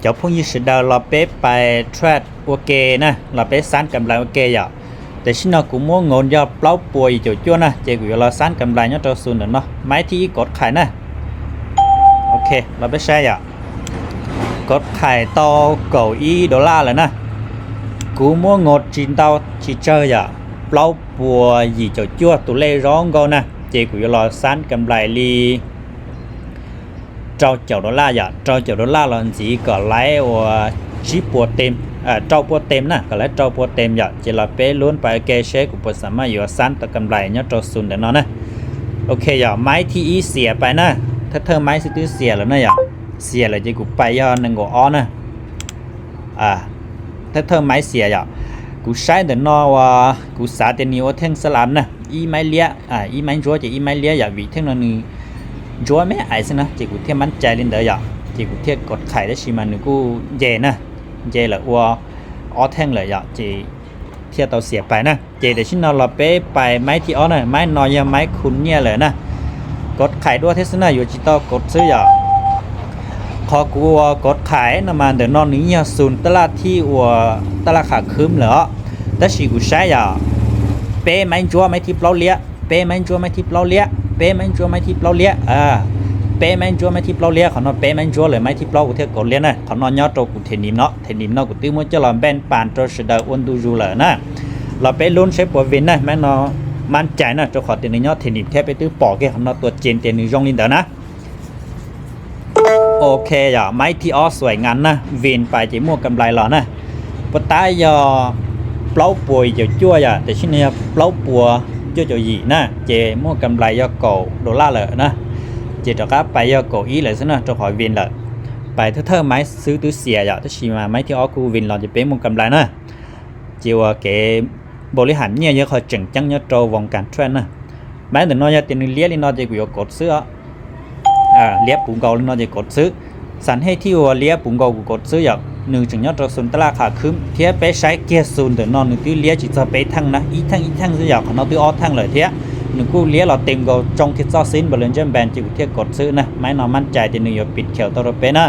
Cov phooj ywg sawv daws los peb pais trade ua ke na, los peb xab kam nplais ua ke yom. Tam sim no kuv muab nkaus yog plaub puas yim caum cuaj na, ces kuv yuav los xab kam nplais nyob rau xu ntawm no, maiv thib ib kov qhais na. Ok, los peb saib yom. Kov qhais tau kaum ib dollar lawm na. Kuv muab nkaus tsis ntau tsis tsawg yom, plaub puas yim caum cuaj tus lej zoo nkauj na, ces kuv yuav los xab kam nplais li rau caum dollar yom, rau caum dollar los ntxiv kom laiv ua tsib puas tem, rau puas tem na, kom laiv rau puas tem yom, ces los peb lub pais ua ke seb kuv puas xam maj yuav xab tau kam nplais nyob rau xu ntawm no na. Ok yom, maiv thib ib xiam pais na, thawj thawj maiv xwb twb xiam lawm na yom, xiam lawm ces kuv pais yog nees nkaum ob na. Thawj thawj maiv xiam yom, kuv saib ntawm no uas kuv xav tias nws ua theej xab lav na, ib maiv liab, ib maiv ntsuab ces ib maiv liab yom, vim theej no nws ntsuab me ais xwb na, ces kuv thiaj mab cai li ntawd yom, ces kuv thiaj kov qhais tab sis mas nws kuj nce na, nce lawm ua ob theej lawm yom, ces thiaj tau xiam pais na. Ces tam sim no los peb pais maiv thib ob na, maiv no yog maiv khu nyiaj lawm na. Kov qhais dua thiab xwb na, yuav tsis tau kov xwb yom. Qhov kuv ua kov qhais no mas ntawm no nws yeej yog xu taj laj thib uas taj laj qham khwb lawm os, tab sis kuv saib yom, peb maiv ntsuab maiv thib plaub liab, peb maiv ntsuab maiv thib plaub liab, peb maiv ntsuab maiv thib plaub liab, peb maiv ntsuab maiv thib plaub liab, qhov no peb maiv ntsuab lawm maiv thib plaub kuv thiaj kov liab na. Qhov no nyob rau kuv them nim no, them nim no kuv twb muab coj los npaj pas rau sawv daws ua ntu zus lawm na. Los peb lub saib puas vin na, maiv no mab cai na, rau qhov tias nws nyob them nim thiab peb twb pom kiag qhov no tua cees tias nws zoo li ntawd na. Ok yom, maiv thib ob xuaim ngas na, vin pais ces muaj kam nplais los na. Puas tab yog plaub puas yim caum cuaj yom, tam sim no yog plaub puas cuaj caum yim na, ces muaj kam nplais yog kaum dollar lawm na. Ces rov qab pais yog kaum ib lawm xwb na, rau qhov vin lawm. Pais thawj thawj maiv xwb twb xiam yom, tab sis mas maiv thib ob kuj vin los ces peb muaj kam nplais na. Ces ua kev npaum li ham nyiaj yog qhov tseem ceeb nyob rau voos kas trade na. Maiv ntawm no yog tias nws liab li no ces kuv yuav kov xwb os. Liab puv nkaus li no ces kov xwb. Xam hej thij uas liab puv nkaus kuv kov xwb yom, nws tseem nyob rau xu taj laj qham khwb thiab peb saib kiag xu ntawm no nws twb liab tsis txog peb theej na, ib theej ib theej xwb yom, qhov no twb ob theej lawm thiab. Nws kuj liab los tes nkaus tsoo kiag txoj xib npaum li ntsej npas ces kuv thiaj kov xwb na. Maiv no mab cai tias nws yuav pim khiaus tau rau peb na.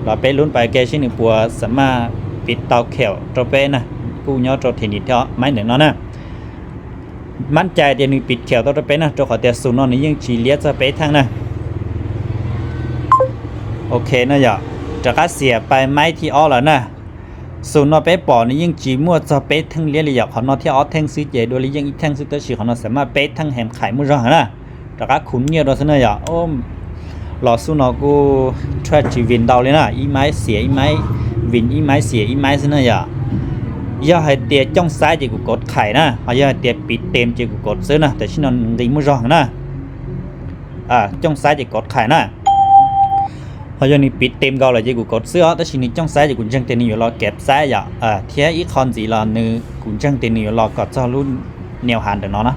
Los peb lub pais ke seb nws puas xam maj pim tau khiaus rau peb na. Kuj nyob rau them nim thiab maiv ntawm no na. Mab cai tias nws pim khiaus tau rau peb na, rau qhov tias xu no nws yeej tsis liab txog peb theej na. Ok no yom, rov qab xiam pais maiv thib ob lawm na. Xu no peb pom nws yeej tsis muaj txog peb theej liab li yom, qhov no thiab ob theej xwb ces dua li yeej ib theej xwb, tab sis qhov no xam maj peb theej heem qhais muaj zog heev na. Rov qab khu nyiaj rau xwb na yom. Los xub no kuj tsis vin ntau li na, ib maiv xiam ib maiv, vin ib maiv xiam ib maiv xwb na yom. Yog hais tias cooj xaiv ces kuv kov qhais na, ho yog hais tias piv tes ces kuv kov xwb na, tam sim no nqis muaj zog heev na. Cooj xaiv ces kov qhais na. Ho yog nws piv tes nkaus lawm ces kuv kov xwb os, tab sis nws cooj xaiv ces kuv ntseeg tias nws yuav los kav xaiv yom, thiab ib qho ntxiv los nws kuv ntseeg tias nws yuav los kom txog lub niam hav ntawm no na.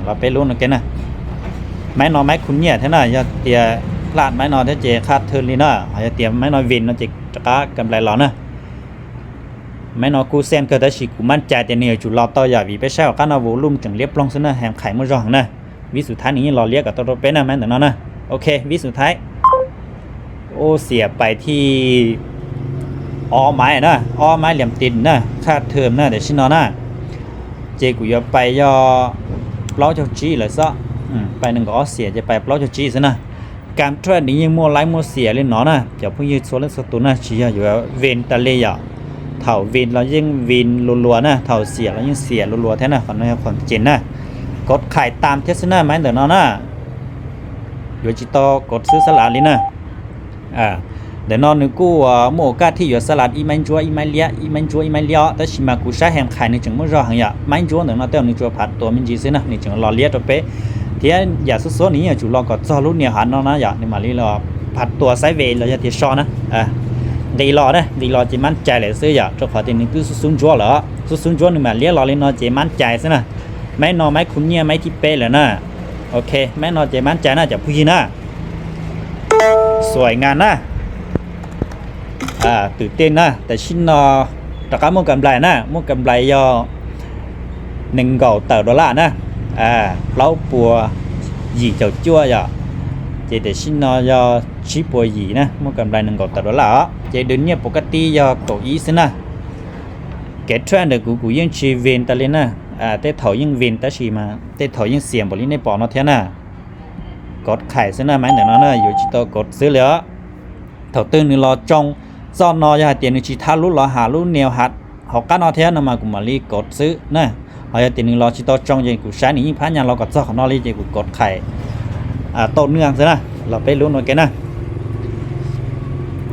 Los peb lub no ke na. Maiv no maiv khu nyiaj thiab na, yog tias plaj maiv no thiab ces qhaj thwj li na, ho yog tias maiv no vin no ces rov qab kam nplais los na. Maiv no kuj xeej kawg tab sis kuv maj cai tias nws yuav tsum los tau yom, vim peb saib hauv qab no volume tseem liab ploog xwb na, heem qhais muaj zog heev na. Vib xu thaib nws yeej los liab kom tau rau peb na, maiv ntawm no na. Ok, vib xu thaib. Ub, xiam pais thij ob maiv na, ob maiv liam tim na, qhaj thwm na, tam sim no na. Ces kuv yuav pais yog plaub caug tsib lawm xwb. Pais nees nkaum ob xiam ces pais plaub caug tsib xwb na. Kam trade nws yeej muaj laib muaj xiam li no na, cov phooj ywg txhua leej txhua tus na, tsis yog yuav vin tas li yom. Thaum vin los yeej vin lua lua na, thaum xiam los yeej xiam lua lua thiab na, qhov no yog qhov cim na. Kov qhais tam thiab xwb na, maiv ntawm no na. Yuav tsis tau kov xwb xab lav li na. Ntawm no nws kuj muaj ua kaj thij yuav xab lav ib maiv ntsuab ib maiv liab, ib maiv ntsuab ib maiv liab os, tab sis mas kuv saib heem qhais nws tseem muaj zog heev yom. Maiv ntsuab ntawm no tej zaum nws tsuas phav tuas me ntsis xwb na, nws tseem los liab rau peb. Thiab yam xub xuab nws yeej yuav tsum los kom txog lub niam hav no na yom, nws mam li los phav tuas xaiv ve los yog tias so na. Nqis los na, nqis los ces mab cai lawm xwb yom, rau qhov tias nws twb xub xub ntsuab lawm. Xub xub ntsuab nws mam liab los li no ces mab cai xwb na. Maiv no maiv khu nyiaj maiv thib peb lawm na. Ok, maiv no ces mab cai na cov phooj ywg na. Xuaim ngas na. Twm tej na, tam sim no rov qab muaj kam nplais na, muaj kam nplais yog nees nkaum tawm dollar na, plaub puas yim caum cuaj yom. Ces tam sim no yog tsib puas yim na, muaj kam nplais nees nkaum tawm dollar os. Ces dwb nyiaj pus kab tib yog kaum ib xwb na. Kev trade ntawm kuv, kuv yeej tsis vin tas li na. Tej thaum yeej vin tab sis mas tej thaum yeej xiam npaum li nej pom no thiab na. Kov qhais xwb na, maiv ntawm no na yuav tsis tau kov xwb li os. Thaum twg nws los tsoo txoj no, yog hais tias nws tsis thab lub los ham lub nias hauv qab no thiab no mas kuv mam li kov xwb na. Ho yog tias nws los tsis tau tsoo ces kuv saib nws yeej phab nyas los kom txog qhov no li ces kuv kov qhais tau nws xwb na. Los peb lub no ke na.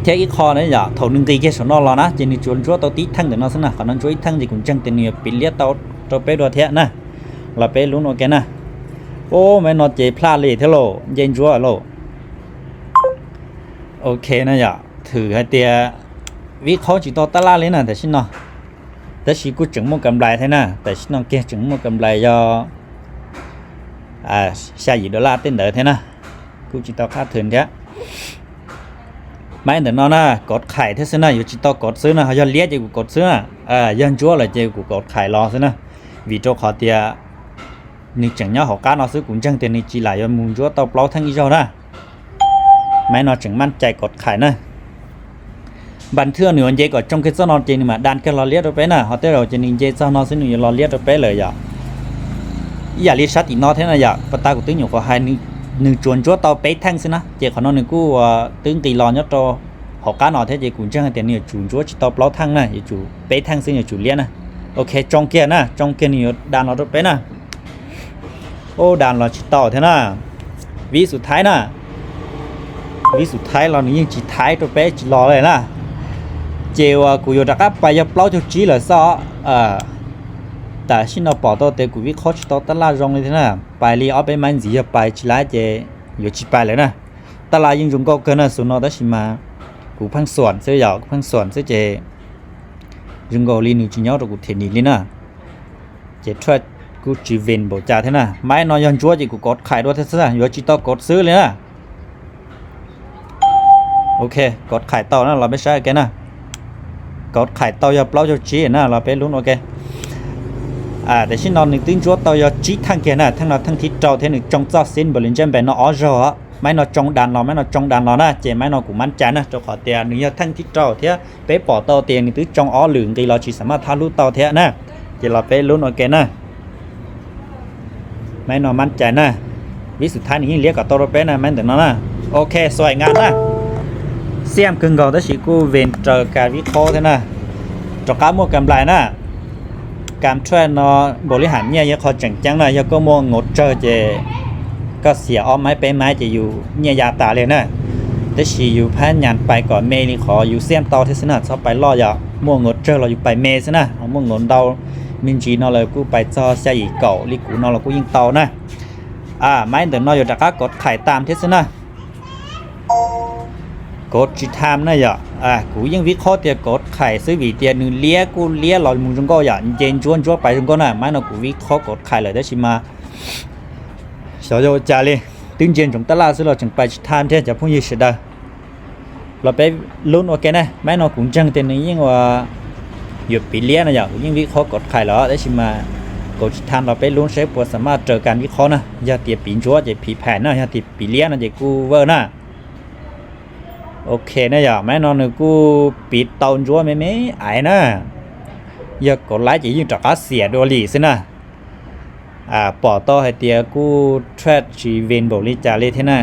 Thiab ib qho na yom, thaum nws nqis kiag saum no los na ces nws tsuas ntsuab tau tib theej ntawm no xwb na, qhov no ntsuab ib theej ces kuv ntseeg tias nws yuav piv liab tau rau peb dua thiab na. Los peb lub no ke na. Ub, maiv no ces plaj li thiab lauj, nce ntsuab lauj. Ok na yom, thwm hais tias vib qhob tsis tau tab laj li na tam sim no, tab sis kuj tseem muaj kam nplais thiab na, tam sim no kiag tseem muaj kam nplais yog xya yim dollar tej ntawd thiab na, kuj tsis tau qab thwm thiab. Maiv ntawm no na, kov qhais thiab xwb na, yuav tsis tau kov xwb na, ho yog liab ces kuv kov xwb na, yog ntsuab lawm ces kuv kov qhais los xwb na, vim rau qhov tias nws tseem nyob hauv qab no xwb, kuv ntseeg tias nws tsis lam yuav mus ntsuab tau plaub theej ib zaug na. Maiv no tseem maj cai kov qhais na. Npas thwj nws yuav nce kom tsoo kiag txoj no ces nws mam dan kiag los liab rau peb na, ho tej zaum ces nws nce txog no xwb nws yuav los liab rau peb lawm yom. Ib yam li sab tim no thiab na yom, pas tas kuv twb nyuam qhuav hais nws tsuas ntsuab tau peb theej xwb na, ces qhov no nws kuj twb nqis los nyob rau hauv qab no thiab ces kuv ntseeg tias nws yuav tsum ntsuab tsis tau plaub theej na, yuav tsum peb theej xwb yuav tsum liab na. Ok, tsoo kiag na, tsoo kiag nws yuav dan los rau peb na. Ub, dan los tsis tau thiab na. Vib xus thaib na, vib xus thaib los nws yeej tsis thaib rau peb tsis los li na. Ces uas kuv yuav rov qab pais yog plaub caug tsib lawm xwb. Tam sim no pom tau tias kuv vib qhob tsis tau tab laj zoo li thiab na, pais li ob peb maiv ntxiv yog pais tsis lab ces yuav tsis pais lawm na. Tab laj yeej zoo nkauj kawg na xus no tab sis mas kuv pheej xuam xwb yom, kuv pheej xuam xwb ces zoo nkaus li nws tsis nyob rau kuv them nim li na. Ces raj kuj tsis vin npaum cas thiab na. Maiv no yog ntsuab ces kuv kov qhais dua thiab xwb, yuav tsis tau kov xwb li na. Ok, kov qhais tau na, los peb saib ke na. Kov qhais tau yog plaub caug tsib na, los peb lub ok. Tam sim no nws twb ntsuab tau yog tsib theej kiag na, theej no theej thib rau thiab nws tsoo txoj xib npam li ntsej npe no ob zaug. Maiv no tsoo dan los, maiv no tsoo dan los na, ces maiv no kuv mab cai na, rau qhov tias nws yog theej thib rau thiab peb pom tau tias nws twb tsoo ob lwm nqis los tsis xam maj thab lub tau thiab na. Ces los peb lub ok na. Maiv no mab cai na. Vib xus thaib nws yeej liab kom tau rau peb na, maiv ntawm no na. Ok, xuaim nqa na. Xiam kawg nkaus tab sis kuj vin raws kas vib qhob thiab na. Rov qab muaj kas nplais na. Kas traj no npaum li ham nyiaj yog qhov tseem ceeb na, yog koj muaj ngov tsawg ces koj xiam ob maiv peb maiv ces yus nyiaj ya tas li na. Tab sis yus phab nyas pais kom me li qhov yus xiam tau thiab xwb na, txhob pais loj yom. Muaj ngov tsawg los yus pais me xwb na, muaj ngov ntau me ntsis no los kuj pais txog xya yim kaum li kuv no los kuj yeej tau na. Maiv ntawm no yuav rov qab kov qhais tam thiab xwb na. Kov tsis tham na yom, kuv yeej vib qhob tias kov qhais xwb vim tias nws liab kuj liab los mus zoo nkauj yom, nce ntsuab ntsuab pais zoo nkauj na. Maiv no kuv vib qhob kov qhais lawm tab sis mas xyov yog ua cas li, twb ntsia ntsoov tab laj xwb los tseem pais tsis tham thiab cov phooj ywg sawv daws. Los peb lub ok na, maiv no kuv ntseeg tias nws yeej ua yuav piv liab no yom, kuv yeej vib qhob kov qhais lawm tab sis mas kov tsis tham, los peb lub saib puas xam maj raws kas vib qhob na, yog tias piv ntsuab ces piv phais na, yog tias piv liab no ces kuj vawj na. Ok na yom, maiv no nws kuj piv tau ntsuab me me aiv na, yog kov laib ces yeej rov qab xiam dua li xwb na. Pom tau hais tias kuj traj tsis vin npaum li cas li thiab na,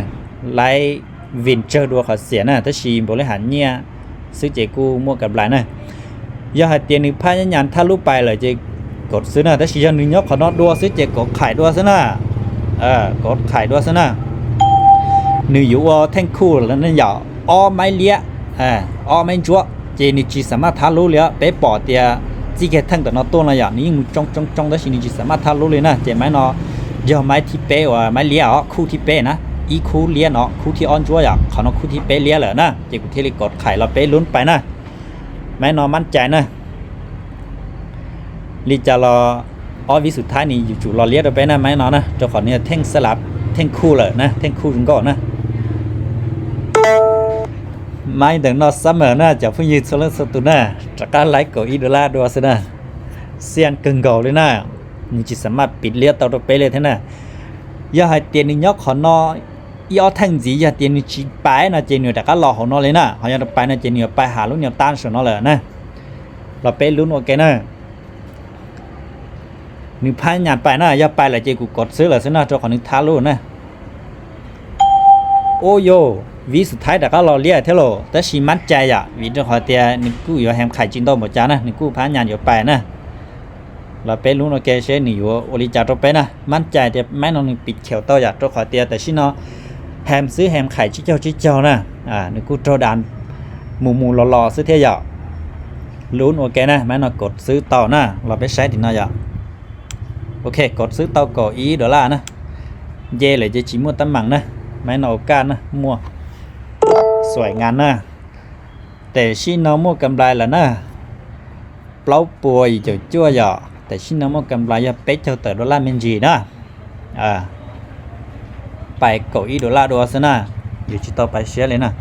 laib vin tsawg dua qhov xiam na, tab sis npaum li ham nyiaj xwb ces kuj muaj kas nplais na. Yog hais tias nws phab nyas thab lub pais lawm ces kov xwb na, tab sis yog nws nyob qhov no dua xwb ces kov qhais dua xwb na. Kov qhais dua xwb na. Nws yuav ua theej khuj lawm yom, ob maiv liab, ob maiv ntsuab ces nws tsis xam maj thab lub li. Peb pom tias txij kiag theej ntawm no tuaj no yom, nws yeej mus tsoo tsoo tsoo tab sis nws tsis xam maj thab lub li na. Ces maiv no yog maiv thib peb uas maiv liab os, khuj thib peb na, ib khuj liab no, khuj thib ob ntsuab yom, qhov no khuj thib peb liab lawm na, ces kuv thiaj li kov qhais los peb lub pais na. Maiv no mab cai na. Li cas los ob vib xus thaib nws yuav tsum los liab rau peb na, maiv no na, rau qhov nws yog theej xab lav, theej khuj lawm na, theej khuj zoo nkauj na. Maiv ntawm no summer na, cov phooj ywg txhua leej txhua tus na, rov qab laib kaum ib dollar dua xwb na. Xiam kawg nkaus li na, nws tsis xam maj piv liab tau rau peb li thiab na. Yog hais tias nws nyob qhov no ib ob theej ntxiv yog tias nws tsis pais no ces nws rov qab los hauv no li na, ho yog pais no ces nws yuav pais hauv lub niam tab saum no lawm na. Los peb lub ua ke na. Nws phab nyas pais na, yog pais lawm ces kuv kov xwb lawm xwb no rau qhov nws thab lub na. Ua yog vib xus thaib rov qab los liab thiab los tab sis mab cai yom, vim rau qhov tias nws kuj yuav hem qhais tsis ntau npaum cas na, nws kuj phab nyas yuav pais na. Los peb lub no ke seb nws yuav ua li cas rau peb na. Mab cai tias maib no nws pim kheus tau yom, rau qhov tias tam sim no hem xwb hem qhais tsib caug tsib caug na, nws kuj raug das mus mus los los xwb thiab yom. Lub ua ke na, maib no kov xwb tau na, los peb saib tim no yom. Ok, kov xwb tau kaum ib dollar na. Nce lawm ces tsis muaj teeb meem na, maib no ua kaj na, muaj xuaim ngas na. Tam sim no muaj kam nplais lawm na, plaub puas yim caum cuaj yom, tam sim no muaj kam nplais yog peb caug tawm dollar me ntsis na. Pais kaum ib dollar dua xwb na, yuav tsis tau pais siab li na.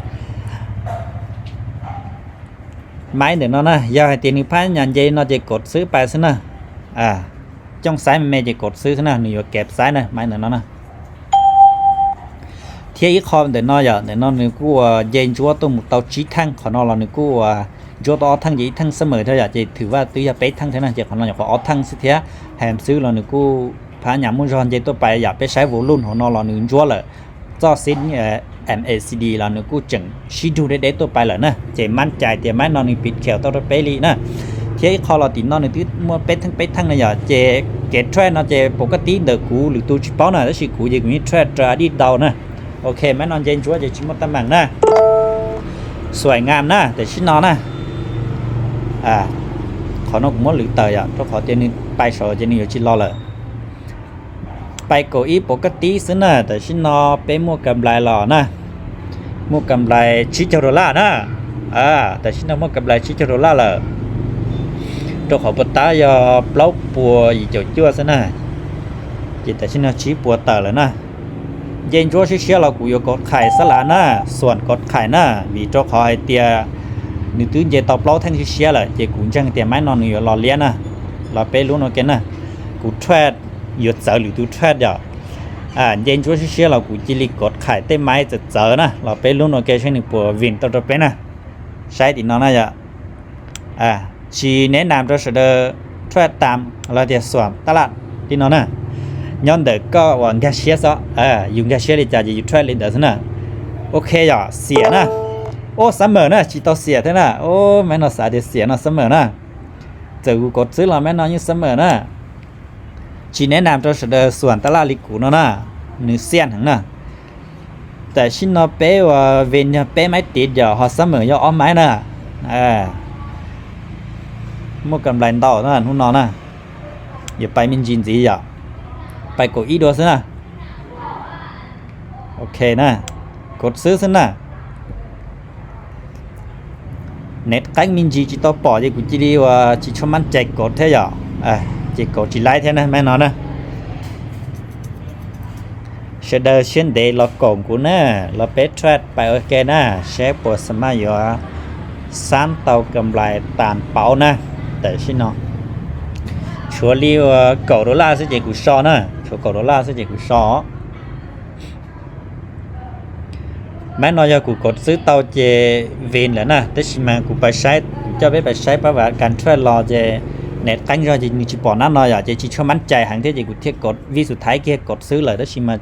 Maib ntawm no na, yog hais tias nws phab nyas nce no ces kov xwb pais xwb na. Cooj xaiv me me ces kov xwb xwb na, nws yuav kev xaiv na, maib ntawm no na. Thiab ib qho ntawm no yom, ntawm no nws kuj uas nce ntsuab tuaj mus tau tsib theej, qhov no los nws kuj uas ntsuab tau ob theej ces ib theej xab mawm thiab yom, ces thwm vaj twb yog peb theej thiab na, ces qhov no nyuam qhuav ob theej xwb thiab. Hem xwb los nws kuj phab nyas muaj zog nce tuaj pais yom, peb saib volume hauv no los nws ntsuab lawm. Txoj xib M A C D los nws kuj tseem sib dug deb deb tuaj pais lawm na, ces mab cai tias maib no nws pim kheus tau rau peb li na. Thiab ib qho los tim no nws twb muaj peb theej peb theej na yom, ces kev trade no ces pom kaj tib ntawm kuv lwm tus tsis paub na, tab sis kuv ces kuv yeej trade raws dib dau na. Ok, maib no nce ntsuab ces tsis muaj teeb meem na. Xuaim ngam na, tam sim no na. Qhov no kuv muab lwv tawm yom, rau qhov tias nws pais saud ces nws yuav tsis los lawm. Pais kaum ib pov kaj tib xwb na, tam sim no peb muaj kam nplais los na, muaj kam nplais tsib caug dollar na. Tam sim no muaj kam nplais tsib caug dollar lawm, rau qhov puas tab yog plaub puas yim caum cuaj xwb na, ces tam sim no tsib puas tawm lawm na. Nce ntsuab siab siab los kuv yuav kov qhais xab lav na, xuam kov qhais na, vim rau qhov hais tias nws twb nce tau plaub theej siab siab lawm, ces kuv ntseeg tias maib no nws yuav los liab na. Los peb lub no ke na, kuv trade yuav txawv lwm tus trade yom. Nce ntsuab siab siab los kuv cia li kov qhais tej maib txawv txawv na, los peb lub no ke seb nws puas vin tau rau peb na. Saib tim no na yom. Tsis neb nam rau sawv daws trade tam los tias xuam tab laj li no na. Nyob ntawm koj uas nkag siab xwb, yus nkag siab li cas ces yus trade li ntawd xwb na. Ok yom, xiam na. Ub, xab mawm na, tsis tau xiam thiab na. Ub, maib no xav tias xiam no xab mawm na. Txawm kuv kov xwb los maib no yeej xab mawm na. Tsis neb nam rau sawv daws xuam tab laj li kuv no na, nws xiaj heev na. Tam sim no peb uas vin yog peb maib tid yom, ho xab mawm yog ob maib na. Muaj kam nplais ntau na hnub no na. Yuav pais me ntsis ntxiv yom, pais kaum ib dua xwb na. Ok na, kov xwb xwb na. Neb qeeb me ntsis tsis tau pom ces kuv cia li uas tsis tshua mab cai kov thiab yom, ces kov tsis laib thiab na maib no na. Sawv daws siab ntev los koom kuv na, los peb trade pais ua ke na, saib puas xa maj yuav xab tau kam nplais tas paub na. Tam sim no tshuav li uas kaum dollar xwb ces kuv so na, tshuav kaum dollar xwb ces kuv so. Maib no yog kuv kov xwb tau ces vin lawm na, tab sis mas kuv pais saib, kuv coj peb pais saib pab vam kas trade los ces neb qeeb zog ces nws tsis pom nab no yom, ces tsis tshua mab cai heev thiab ces kuv thiaj kov vib xus thaiv kiag kov xwb lawm, tab sis mas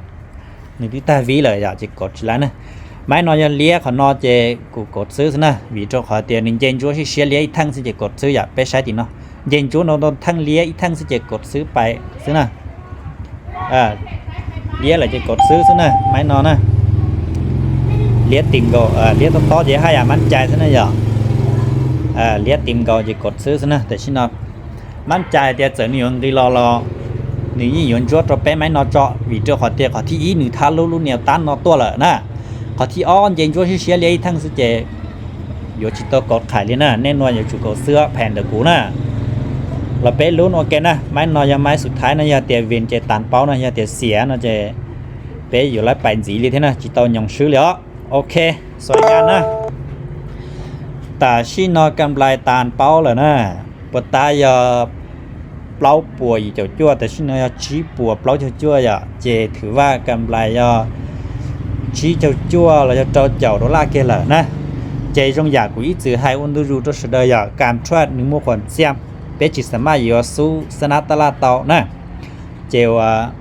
nws twb tag vib lawm yom, ces kov tsis laib na. Maib no yog liab qhov no ces kuv kov xwb xwb na, vim rau qhov tias nws nce ntsuab siab siab liab ib theej xwb ces kov xwb yom, peb saib tim no. Nce ntsuab no ntau theej liab ib theej xwb ces kov xwb pais xwb na. Liab lawm ces kov xwb xwb na, maib no na. Liab tim nkaus, liab tob tob ces haj yam mab cai xwb na yom. Liab tim nkaus ces kov xwb xwb na, tam sim no mab cai tias txawm nws yuav nqis los los nws yeej yuav ntsuab rau peb maib no tso, vim rau qhov tias qhov thib ib nws thab lub lub niam tab no tuaj lawm na. Qhov thib ob nce ntsuab siab siab liab ib theej xwb ces yuav tsis tau kov qhais li na, nej nua yuav tsum kov xwb phem ntawm kuv na. Los peb lub no ke na, maib no yog maib xus thaiv no, yog tias vin ces tas paub no, yog tias xiam no ces peb yuav laib pais ntxiv li thiab na, tsis tau nyoos swb li os. Ok, xuaim yas na. Tam sim no kam nplais tas paub lawm na, puas tab yog plaub puas yim caum cuaj, tam sim no yog tsib puas plaub caug cuaj yom, ces thwm vaj kam nplais yog tsib caug cuaj los yog rau caum dollar kiag lawm na. Ces zoo yam kuv ib txwm hais ua ntu zus rau sawv daws yom, contract nws muaj qhuas xiam, peb tsis xav maj yuav xub xab nab tab laj tau na. Ces ua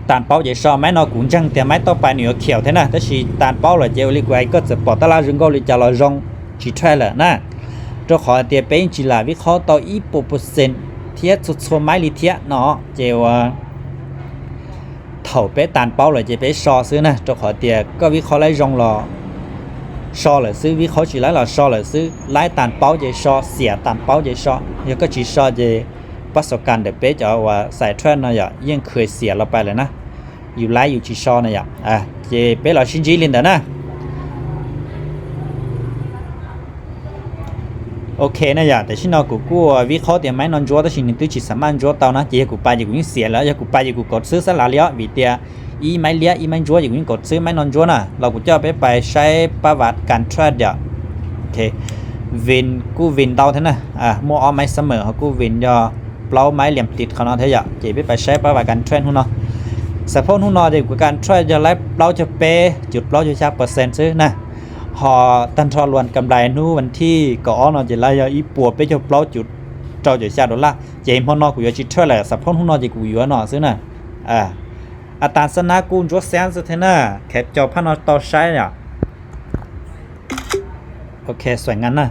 tas paub ces so, maiv no kuv ntseeg tias maiv tauj pais nws yuav khiaum thiab na, tab sis tas paub lawm ces ua li kuv hais, koj txawm pom tab laj zoo nkauj li cas los zoo, tsis trade lawm na. Rau qhov tias peb yeej tsis lam vib qhob tau ib puas percent thiab txhua txhua maiv li thiab no. Ces ua thaum peb tas paub lawm ces peb so xwb na, rau qhov tias koj vib qhob laib zoo los so lawm xwb, vib qhob tsis laib los so lawm xwb, laib tas paub ces so, xiam tas paub ces so. Yog koj tsis so ces pab xav kas ntawm peb cov uas xais trade no yom, yeej khaws xiam los pais lawm na. Yus laib yus tsis so na yom. Ces peb los sib ntsib li ntawd na. Ok na yom, tam sim no kuv kuj vib qhob tias maiv no ntsuab tab sis nws twb tsis xav maj ntsuab tau na, ces yog kuv pais ces kuv yeej xiam lawm, yog kuv pais ces kuv kauv xwb xab lav li os, vim tias ib maiv liab ib maiv ntsuab ces kuv yeej kauv xwb maiv no ntsuab na. Los kuv coj peb pais saib pab vas contract yom. Vin kuj vin ntau thiab na, muaj ob maiv summer ho kuj vin yog plaub maiv liam tiv qhov no thiab yom. Ces peb pais saib pab vas contract hnub no. Xav phauj hnub no ces kuv contract yog laib plaub caug peb cum plaub caug xya percent xwb na. Ho tag nrho luas kam nplais hnub vas thij kaum ob no ces laib yog ib puas peb caug plaub cum rau caum xya dollar. Ces hmo no kuv yuav tsis trade lawm, xav phauj hnub no ces kuv yuav no xwb na. A tas xab nab kuj ntsuab xeeb xwb thiab na, khav cau phab no tau saib yom. Ok, xuaim ngas na.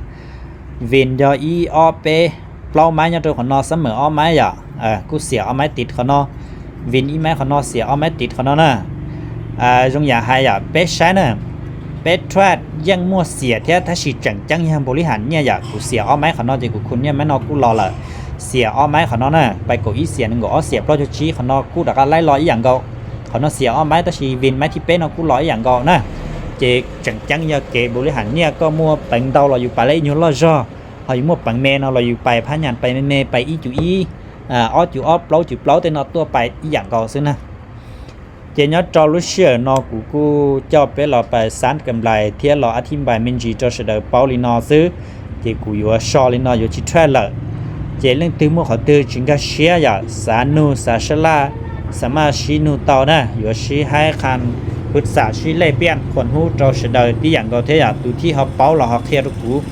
Vin yog ib ob peb plaub maiv nyob rau qhov no, summer ob maiv yom, kuj xiam ob maiv tiv qhov no. Vin ib maiv qhov no, xiam ob maiv tiv qhov no na. Zoo yam hais yom, peb saib na, peb trade yeej muaj xiam thiab, tab sis tseem ceeb yog npaum li hais nyiaj yom. Kuv xiam ob maiv qhov no ces kuv khu nyiaj maiv no kuj los lawm. Xiam ob maiv qhov no na, pais kaum ib xiam nees nkaum ob xiam plaub caug tsib qhov no kuj rov qab laib los ib yam nkaus. Qhov no xiam ob maiv tab sis vin maiv thib peb no kuj los ib yam nkaus na. Ces tseem ceeb yog kev npaum li hais nyiaj, koj muaj peev ntau los yus pais laib ib nyuag loj zog, ho yus muaj peev me no los yus pais phab nyas pais me me, pais ib cum ib, ob cum ob, plaub cum plaub tej no tuaj pais ib yam nkaus xwb na. Ces nyob rau lub sij hawm no kuv kuj coj peb los pais xab kam nplais thiab los ab thib npais me ntsis rau sawv daws paub li no xwb. Ces kuv yuav so li no, yuav tsis trade lawm. Ces leej twg muaj qhov twg tsis nkag siab yom, xav nug xav sab laj, xav maj sib nug tau na, yuav sib haib qha, pw xam sib lej piaj qhuas hnub rau sawv daws tib yam nkaus thiab yom. Tus thij ho paub los ho qhia rau kuv,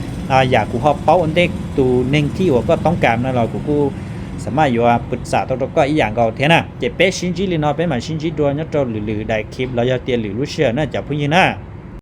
yam kuv ho paub ua ntej tus neeg thij uas koj toob kam no los kuv kuj xav maj yuav pw xam tau rau koj ib yam nkaus thiab na. Ces peb sib ntsib li no, peb mam sib ntsib dua nyob rau lwm lwm daim clip los yog tias lwm lub sij hawm na cov phooj ywg na.